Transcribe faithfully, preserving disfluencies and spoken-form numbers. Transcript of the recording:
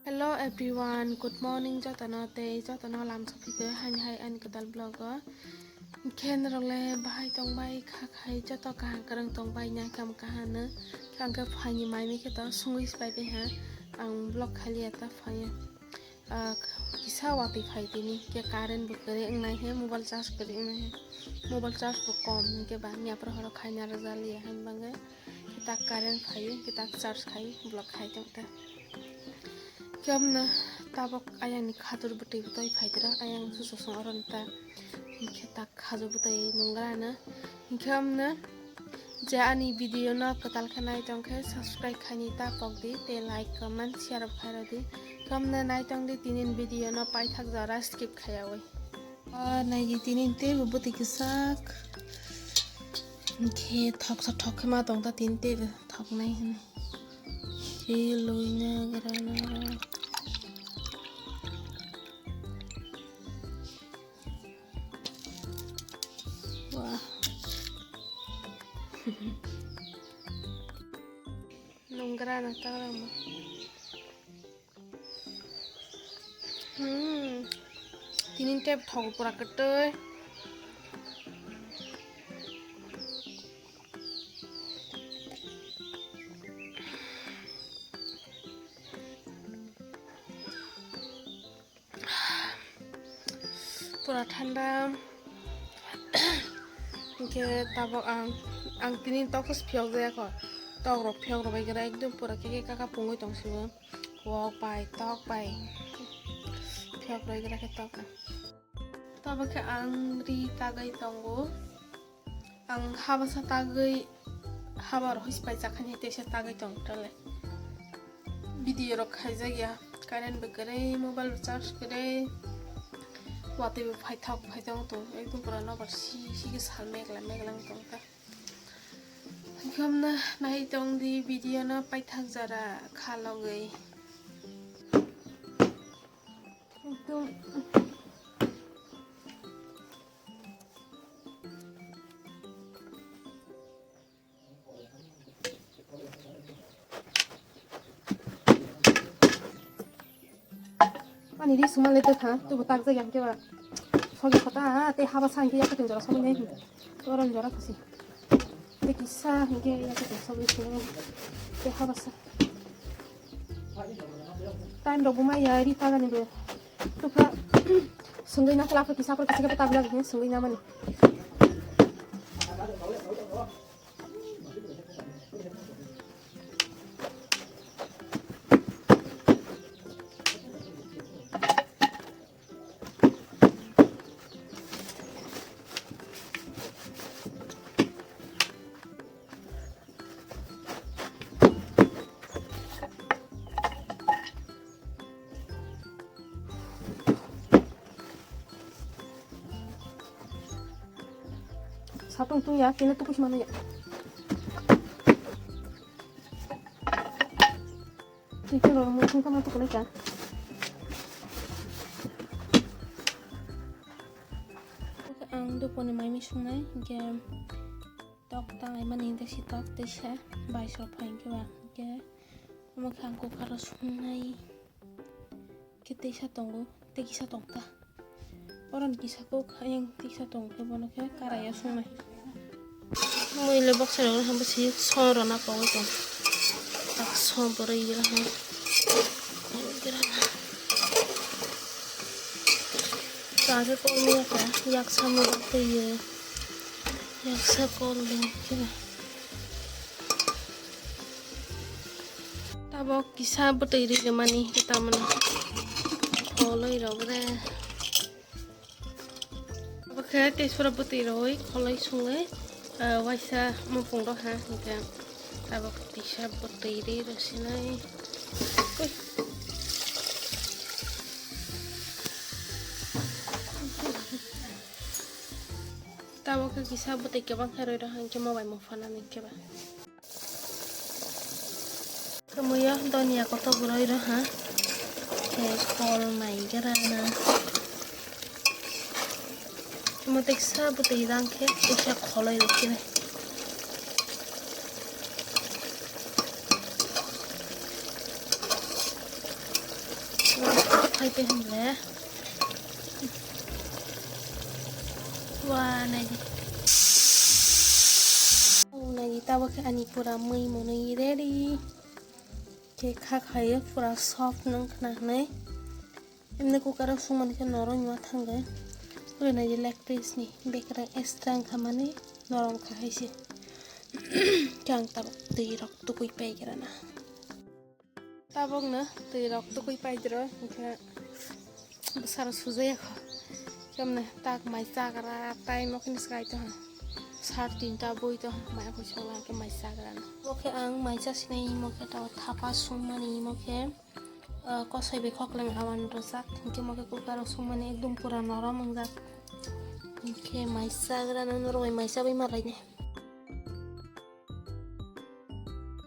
Hello everyone, good morning jotono tei jotono lamsok phikhe haini hai ani kwtal vlog o. Khe norok le bahai tongbai kha khai joto kaham kwrwng tongbai nai kam kaham no. Khe ang khe phaini mai mi khe to sungwi pai bai ha. Ang vlog khaliya ta phaiya. Ah, kisa watwi phai tini khe current bo kwrwi wngnai he mobile charge kwrwi wngnai he. Mobile charge bo kom hinkhe ba miya phuru horo khaina rwjaliya hwnbangwi. Kitak current phai, kitak charge khai, vlog khai tong ta. Khe omno tabok ayang ni khatur bwtwi bwtwi phai tira, ayang susosong oro ta. Hinkhe tak khaju bwtwi nungra na. Hinkhe omno je ani video no kwtal khe nai tong khe subscribe khaini ta pok di, tei like, comment, share bo khai rw di. Khe omno nai tong di tini video no paithak jora skip khaiyawi. Ah, nai di tini tei bo bwtwi kwchak. Hinkhe thoksa thok khe ma tong ta tini tei bo thoknai hinwi. Khe loina grana. Wah. Nungra na ta ramo. Hmm. Tini tep thok pura kwtwi. Pura thanda. Hinkhe tabok ang, ang tini tok phiyok jaya kho. Tok rok phiyok rok bai gra ekdom pura khe khe kaka pungwi tong sio. Wok bai, tok bai. Phiyok rok gra khe tok. Tabok khe ang ri tagwi tongo. Ang habasa tagwi, haba rok hoi pai chakhani teisa tagwi tong tale. Video rok khaijak ya, current bo kwrwi, mobile bo charge kwrwi, watwi bo phaithok phaithok tong, ekdom pura nobar si si khe sal megla megla wng tong ta. Hinkhe omno nai tong di video no paithak jora kha logwi. Ekdom. Ani ri suma le tha, tu bo tak jaya hinkhe ba. Sogi khota, te haba sa hinkhe ya kutung jora sogi nai. Toron jora khusi. Te kisa hinkhe ya kutung sogi suma. Te haba sa. Time rok bo maya ri tagani bo. Tupha sungwi na kala kisa por kisa kisa tagla ni sungwi na mani. Satung tung ya, kena tukus mana ya? Tui ke lo, mo tung kama tukunai ka. Ang doponi mai mi sungnai, hinkhe tok tangai mani, hinkhe si tok teisa bai sok phai hinkhe ba, hinkhe omo khe ang kukaro sungnai. Khe teisa tongo, tei kisa tongkha. Oroni kisa kok, ayang tei kisa tong khe bono khe karaya sungnai. Mui le boksai rok hwnba si song rwna pogwi tong. Tak song bwrwi gira hwn. Gira na. Kage kol ya kha, yaksa mo twi ye. Yaksa kol de khe. Tabok kisa bwtwi ri rwmani tamoni kholoi rok re. Abo khe tei sora bwtwi rwi kholoi sungwi, ah, waisa mopung rok ha hinkhe tabok kisa bwtwi ri rw sinai. Ui. Tabok khe kisa bwtwi kwbang khe rwi rw hinkhe mo bai mopha nani hinkhe ba. Khe muiyo donya kotor bwrwi rw ha. Khe kol nai gra na. Khe mo teksa bwtwi rang khe teksa kholoi rw khe. Ai tei hwnle. Wa, naidi. O, naidi, tabuk khe ani pura mui mwnwi ready. Khe kha khaio pura soft nung khna hwnwi. Emni cooker o sungmani khe norom wngma thangwi. Pura naidi leg piece ni bekreng extra wngkha mani norom kha hai se. Khe ang tabuk twi rok tukui paigrana. Tabukno twi rok tukui paidro, hwnkhe bwsarok sujaya kho. Kemne tak mai chagra time o kheno swkai tongha. Sar tinta bui tongha, mai aphoi songla khe mai chagra no. Bo khe ang mai chasinai imo khe tao thapa sungmani imo khe, ah, kosoi bai khokleng awan rwjak. Hinkhe mo khe cooker o sungmani ekdum pura norom wngjak. Hinkhe mai chagra no norok bai mai chabai ma lainai.